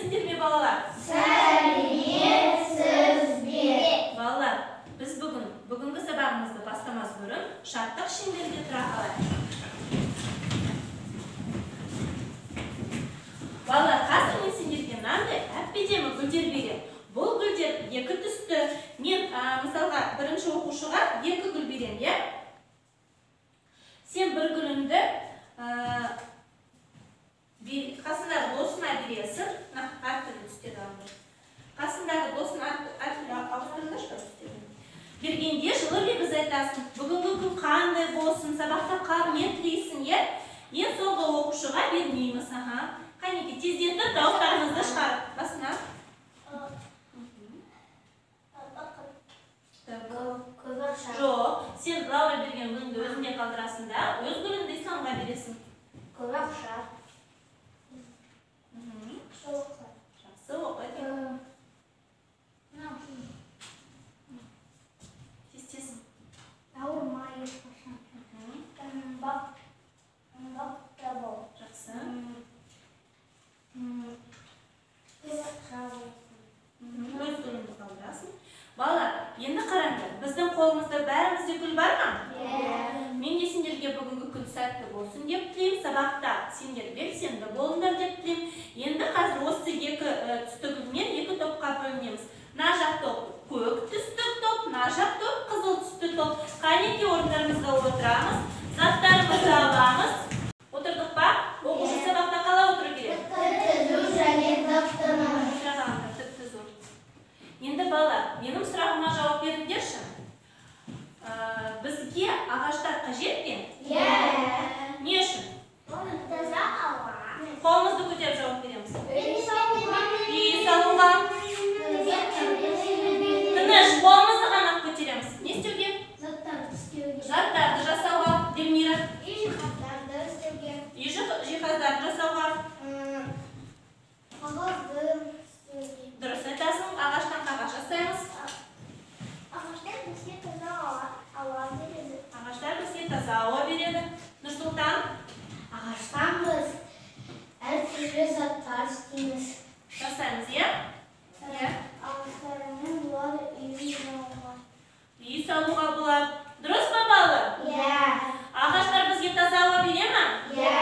Сәлеметсіңдер ме, балалар? Сәлеметсіз бе? Балалар, біз бүгінгі сабағымызды бастамас бұрын шаттық шеңберге тұра қалайық. Балалар, қазір мен сендерге мынандай әп-әдемі гүлдер беремін. Бұл гүлдер екі түсті. Мен мысалға бірінші оқушыға екі гүл беремін, иә? Сен бір гүліңді қасындағы досына бересің. Мына әртүрлі түстерді алыңдар. Қасындағы досын әртүрлі ауыстырыңдаршы түстерді. Бергенде жылы лебіз айтасың. Бүгінгі күн қандай болсын, сабақта не тілейсің, иә? Ең соңғы оқушыға бермейміз, аха. Қанеки, тездетіп дауыстарыңызды шығарып. Басына. Жоқ, сен Лаура берген гүліңді өзіңде қалдырасың да, өз гүліңді Исламға бересің. Көбақша. Жақсы, оқиды. Тез-тез. Ауырмай ешқашан. Бақытты бол. Жақсы. Көбақша болсын. Өз гүліңді қалдырасың. Балалар, енді қараңдар, біздің қолымызда бәрімізде гүл бар ма? Иә. Мен де сендерге бүгінгі күн сәтті болсын деп тілеймін. Сабақта сендер белсенді болыңдар деп тілеймін. Енді қазір осы екі түсті гүлмен екі топқа бөлінеміз. Мына жақ топ көк түсті топ, мына жақ топ қызыл түсті топ. Қанеки, орындарымызға отырамыз, заттарымызды аламыз. Отырдық па? Оқушы сабақта қалай отыру керек? Тіп-түзу және тып-тыныш. Отыра қалыңдар, тіп-түзу. Енді балалар, менің сұрағыма жауап беріңдерші. Бізге ағаштар қажет пе? Иә. Не үшін? Таза ауа. Қолымызды көтеріп жауап береміз. Үй салуға. Үй салуға. Тыныш, қолымызды ғана көтереміз. Не істеуге? Заттарды істеуге. Заттарды жасауға. Дельмира. Үй жиһаздарды істеуге. Үй жиһаздарды жасауға. Қағазды істеуге. Дұрыс айтасың, ағаштан қағаз жасаймыз. Ағаштар бізге таза ауа береді. Ағаштар бізге таза ауа береді. Нұрсұлтан? Ағаштан біз әртүрлі заттар істейміз. Жасаймыз, иә? Иә. Ағаштармен болады үй салуға. Үй салуға болады. Дұрыс па, балалар? Иә. Ағаштар бізге таза ауа бере ме? Иә.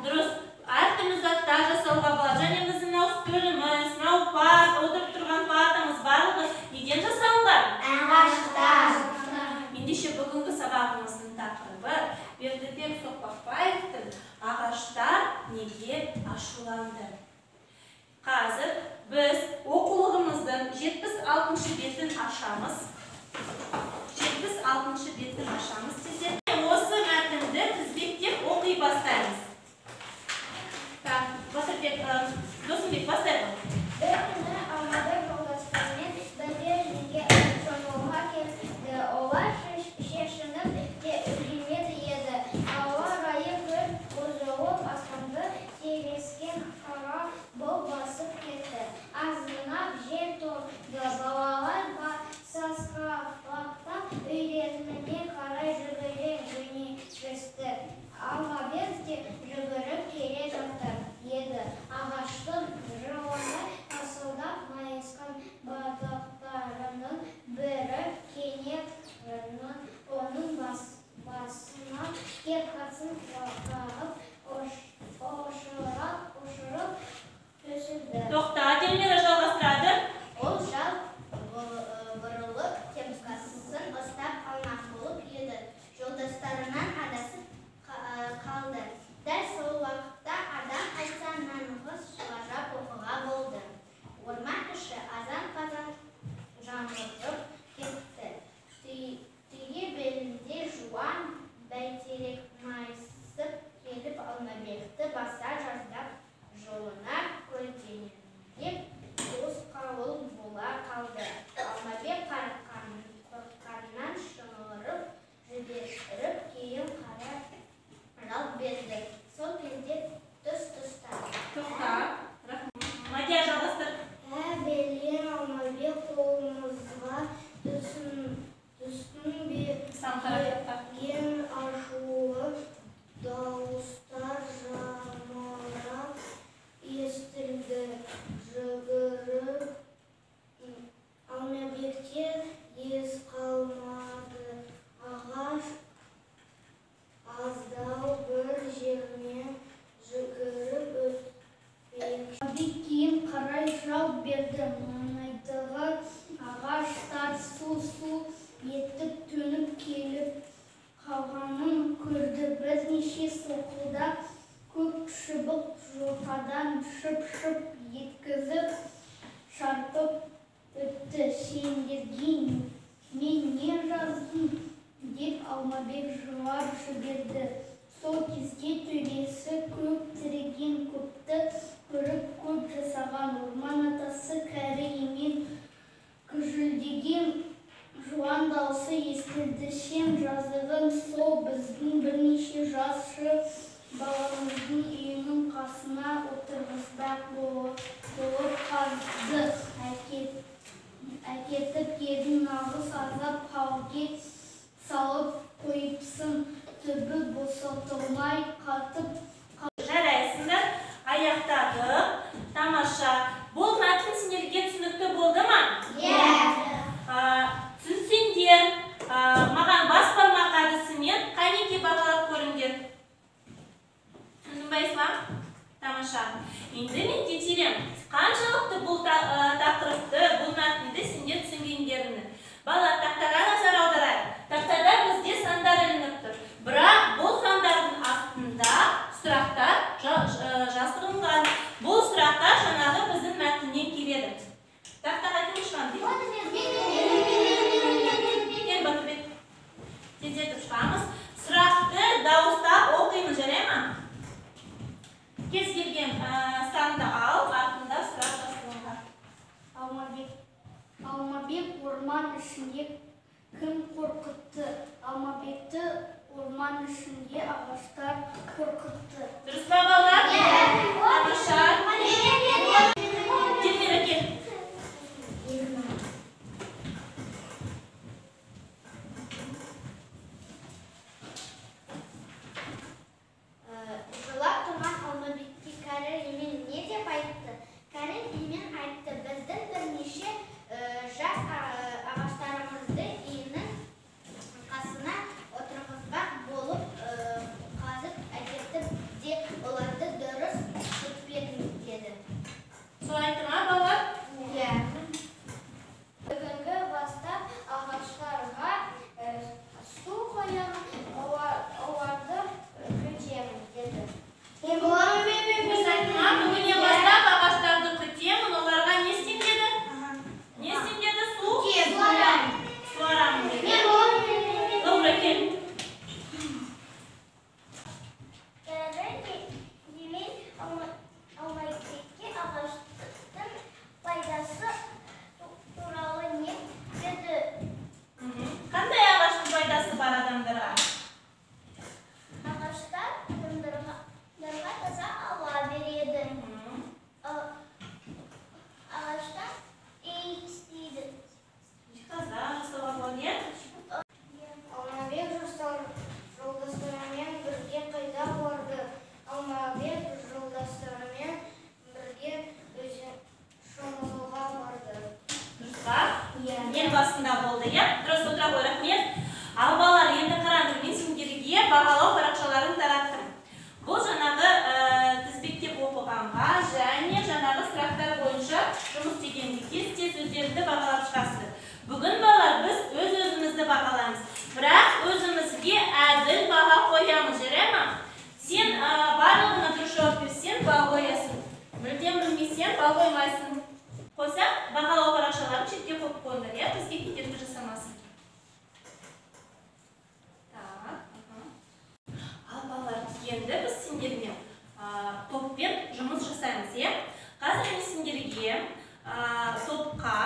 Дұрыс. Әртүрлі заттар жасауға болады. Және біздің мынау үстеліміз, мынау парта, отырып тұрған партамыз барлығы неден жасалынған? Ағаштан. Ендеше бүгінгі сабағымыздың тақырыбы Бердібек Соқпақбаевтың ағаштар неге ашуланды? Қазір біз оқулығымыздың 76-шы бетін ашамыз. 76-шы бетін ашамыз десе, осы мәтінді тізбектеп оқи бастаймыз. Так, Батырбек, Досымбек, бастайық. Бір күні Алматы жолдастарымен бірге жерге шомылуға кетті. Олар шешініп те үлгермеді еді. Ауа райы күрт бұзылып, аспанды себескен қара бұлт басып кетті. Азынап жел тұрды. Балалар сасқалақтап су-су етіп төніп келіп қалғанын көрді. Бірнеше солқылдақ көк шыбық жотадан шып-шып еткізіп шарпып өтті. Сендерге мен не жаздым, деп Алмабек жылап жіберді. Сол кезде төбесі көк тіреген, көпті көріп көп жасаған орман атасы кәрі емен күжілдеген жуан даусы естілді. Сен жазығың сол, біздің бірнеше жас баламыздың үйінің қасына отырғызбақ болып қазды әкетіп едің, нағыз азап халге салып қойыпсың, түбі босатылмай қатып. Жарайсыңдар, аяқтадық. Тамаша. Бұл мәтін сендерге түсінікті болды ма? Иә. Түсінсеңдер, маған бас бармақ әдісімен қанеки бағалап көріңдер. Түсіндің ба, Ислам? Тамаша. Енді мен тексеремін, қаншалықты бұл тақырыпты, бұл мәтінді сендер түсінгендеріңді. Бала, тақтаға назар аударайық. Тақтада бізде сандар ілініп тұр. Бірақ бұл сандардың астында сұрақтар жасырынған. Бұл сұрақтар жаңағы біздің мәтіннен келеді. Тақтаға кім шығамын дейді? Кел, Батырбек. Тездетіп шығамыз. Сұрақты дауыстап оқимыз, жарай ма? Кез келген санды ал, артында сұрақ жасырынған. Алмабек орман ішінде кім қорқытты? Алмабекті орман ішінде ағаштар қорқытты. Дұрыс па, балалар? Тамаша. Кел, Мира, кел. Жылап тұрған Алмабекке кәрі емен не деп айтты? Кәрі емен айтты, біздің бірнеше жас ағаштарымызды үйінің қасына отырғызбақ болып қазып әкетіп де оларды дұрыс күтпедің деді. Солай айтты ма, балалар? Иә. Бүгінгі бастап ағаштарға су қоямын, оларды күтемін деді. Дұрыс айтты ма? Бүгіннен бастап ағаштарды күтемін, оларға не істеймін деді? Не істеймін деді? Су? Суарамын деді. Лаура, кел. Кәрі емен Алмабекке ағаштың пайдасы туралы не деді? Қандай ағаштың пайдасы бар адамдарға? Ағаштар адамдарға таза ауа береді. Ағаштан үй істейді. Жиһаздар жасауға болады, иә? Алмабек жолдастарымен бірге қайда барды? Алмабек жолдастарымен бірге өзен шомылуға барды. Дұрыс па? Ең басында болды, иә? Дұрыс, отыра ғой, рахмет. Ал балалар, енді қараңдар, мен сендерге бағалау парақшаларын тараттым. Бұл жаңағы тізбектеп оқығанға және жаңағы сұрақтар бойынша жұмыс істегенге тез-тез өздеріңді бағалап шығасыздар. Бүгін, балалар, біз өз-өзімізді бағалаймыз. Бірақ өзімізге әділ баға қоямыз, жарай ма? Сен барлығына дұрыс жауап берсең, балл қоясың. Мүлдем білмесең, балл қоймайсың. Қойсақ, бағалау парақшаларын шетке қойып қойыңдар, иә? Бізге кедергі жасамасын. Так, Ал балалар, енді біз сендермен топпен жұмыс жасаймыз, иә? Қазір мен сендерге топқа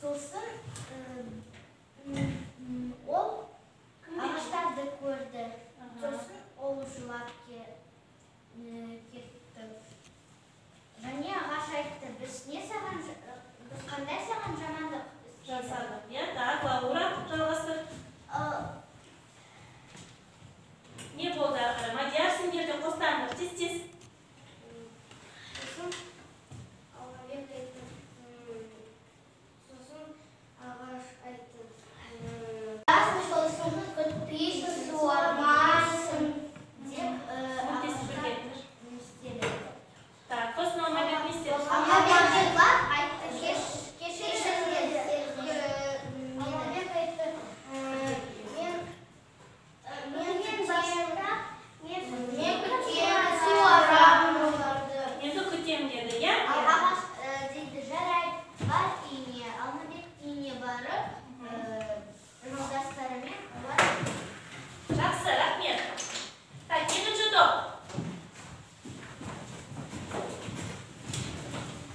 Сосын ол ағаштарды көрді. Сосын ол жылап кетті. Және ағаш айтты, біз қандай саған жамандық жасадық? Иә, так, Лаура, жалғастыр. Не болды ары қарай? Мадияр, сендер де қостаңдар, тез-тез. Сосын Алмабек айтты, сосын ағаш айтты, сосын күтпейсің, суармайсың деп ағаштар не істеді. Так, сосын Алмабек не істеді? Алмабек жылап айтты, кешіріңдер. Алмабек айтты, мен күтемін, суарамын оларды. Енді күтемін деді, иә? Ағаш дейді, жарайды, бар үйіне. Алмабек үйіне барып, жолдастарымен олар. Жақсы, рахмет. Так, екінші топ.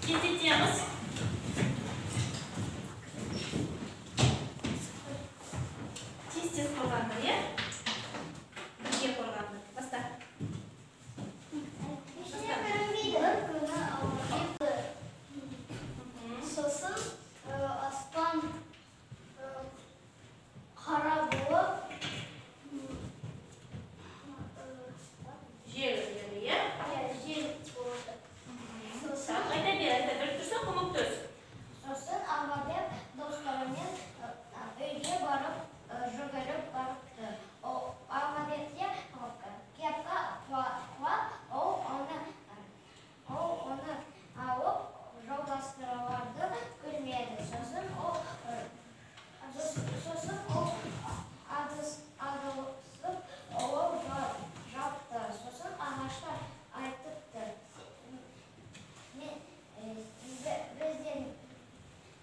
Тездетеміз. Тез-тез қорғандар, иә? Бірге қорғандар. Баста. Бір күні Алмабек, сосын аспан қара болып, Жел деді, иә? Жел болды. Так, айта бер, айта бер. Тұрсаң, көмектес. Сосын Алмабек достарымен үйге барып, жүгіріп барыпты. Алмабекте кепка құлап, ол оны алып, жолдастарды көрмеді. Сосын ол адасып, ол жапты. Сосын ағаштар айтыпты,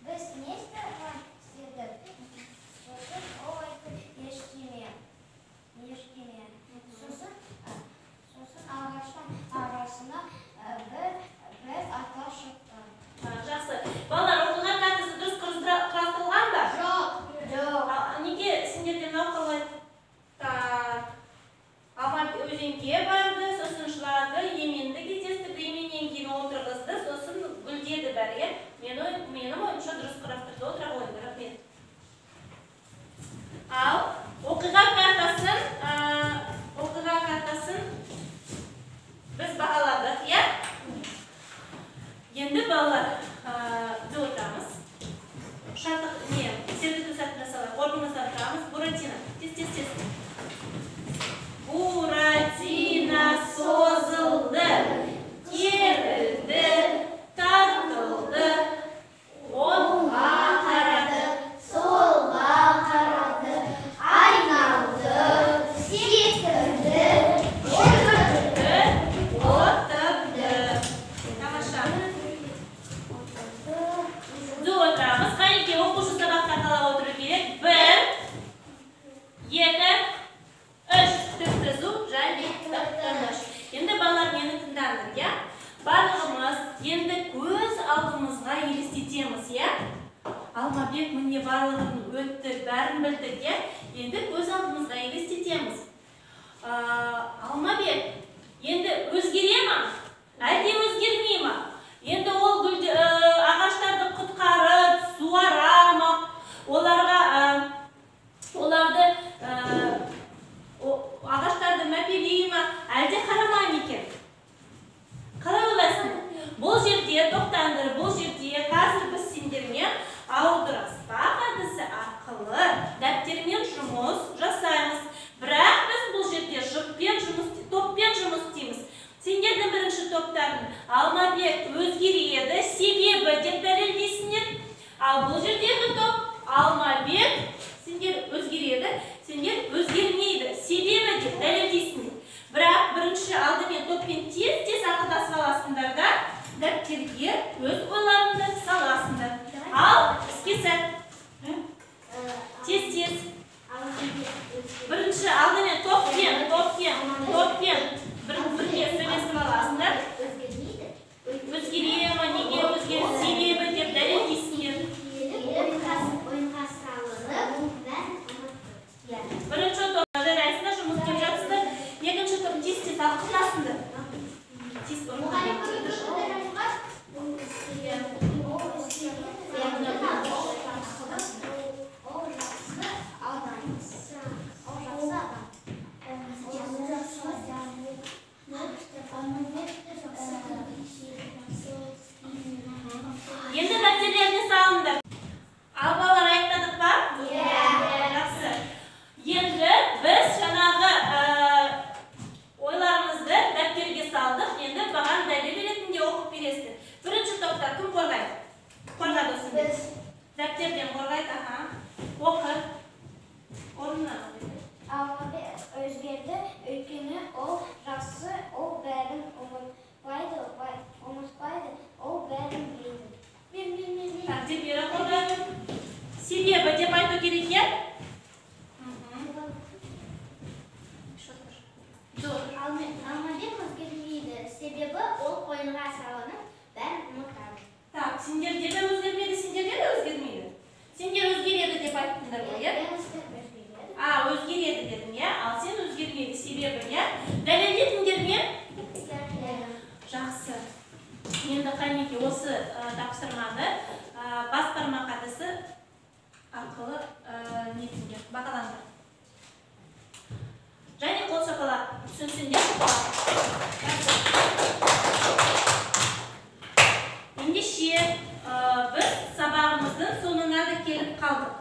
біз не саған істедік? Сосын ол айтты, ештеме. Сосын ағаштың арасына бір ата шықты. Жақсы. Балалар, оқиға картасы дұрыс құрастырылған ба? Жоқ. Неге сендерде мынау қалай? Так. Алма өзенге барды, сосын жылады, еменді кездестірді, еменнен кейін отырғызды, сосын гүлдеді бәрі, иә? Менің ойымша дұрыс құрастырды. Отыра қойыңдар, рахмет. Ал, оқиға картасын біз бағаладық, иә? Енді балалар, біз отырамыз. Шаттық, не, сервиту сәтін жасалайық. Орнымызда тұрамыз. Буратино, тез, тез, тез. Буратино созылды, керілді, тартылды, оңға қарады, солға қарады, айналды, секірді, жүгірді, отырды. Тамаша. Түзу отырамыз. Қанекей, оқушы сабақта қалай отыру керек? 1, 2, 3. Тіп түзу және тып тыныш. Енді балалар, мені тыңдаңдар, иә? Барлығымыз енді көз алдымызға елестетеміз, иә? Алмабек міне барлығын өтті, бәрін білдік, иә? Енді көз алдымызға елестетеміз. Алмабек енді өзгере ма? Әлде өзгермей ма? Енді ол гүлді, ағаштарды құтқарып, суара ма? Оларды ағаштарды мәпелей ма? Әлде қарамай ма екен? Қалай ойлайсың? Бұл жерде тоқтаңдар, бұл жерде қазір біз сендермен аударыспақ әдісі арқылы дәптермен жұмыс жасаймыз. Бірақ біз бұл жерде жұппен жұмыс, топпен жұмыс істейміз. Сендердің бірінші топтарың Алмабек өзгереді, себебі деп дәлелдейсіңдер. Ал бұл жердегі топ Алмабек сендер өзгереді, сендер өзгермейді, себебі деп дәлелдейсіңдер. Бірақ бірінші алдымен топпен тез-тез ақылдасып аласыңдар да, дәптерге өз ойларыңды саласыңдар. Ал іске сәт. Тез-тез. Бірінші алдымен топпен, топпен, топпен бірге сөйлесіп аласыңдар. Өзгере ма, неге өзгереді, себебі деп дәлелдейсіңдер. Дәптерден қорғайды, аха. Оқы. Орнынан оқиды. Алмабек өзгерді, өйткені ол жақсы, ол бәрін ұмытпайды, ұмытпайды, ол бәрін біледі. Мен, мен, мен, мен. Так, Дильмира қорғайды. Себебі деп айту керек, иә? Тұр. Алмабек өзгермейді, себебі ол ойынға салынып, бәрін ұмытады. Так, сендерде де өзгермейді, сендерде де өзгермейді. Сендер өзгереді деп айттыңдар ғой, иә? Мен өзгереді. А, өзгереді дедің, иә? Ал сен өзгермейді, себебі, иә? Дәлелдедіңдер ме? Жақсы. Енді қанеки осы тапсырманы бас бармақ әдісі арқылы нетіңдер, бағалаңдар. Және қол шапалақ. Түсінсеңдер шапалақ. Ендеше, біз сабағымыздың соңына да келіп қалдық.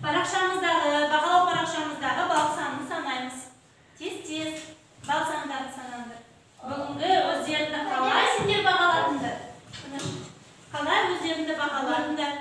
Парақшамыздағы, бағалау парақшамыздағы балл санын санаймыз. Тез-тез балл сандарын санаңдар. Бүгінгі өздеріңді қалай сендер бағаладыңдар? Қалай өздеріңді бағаладыңдар?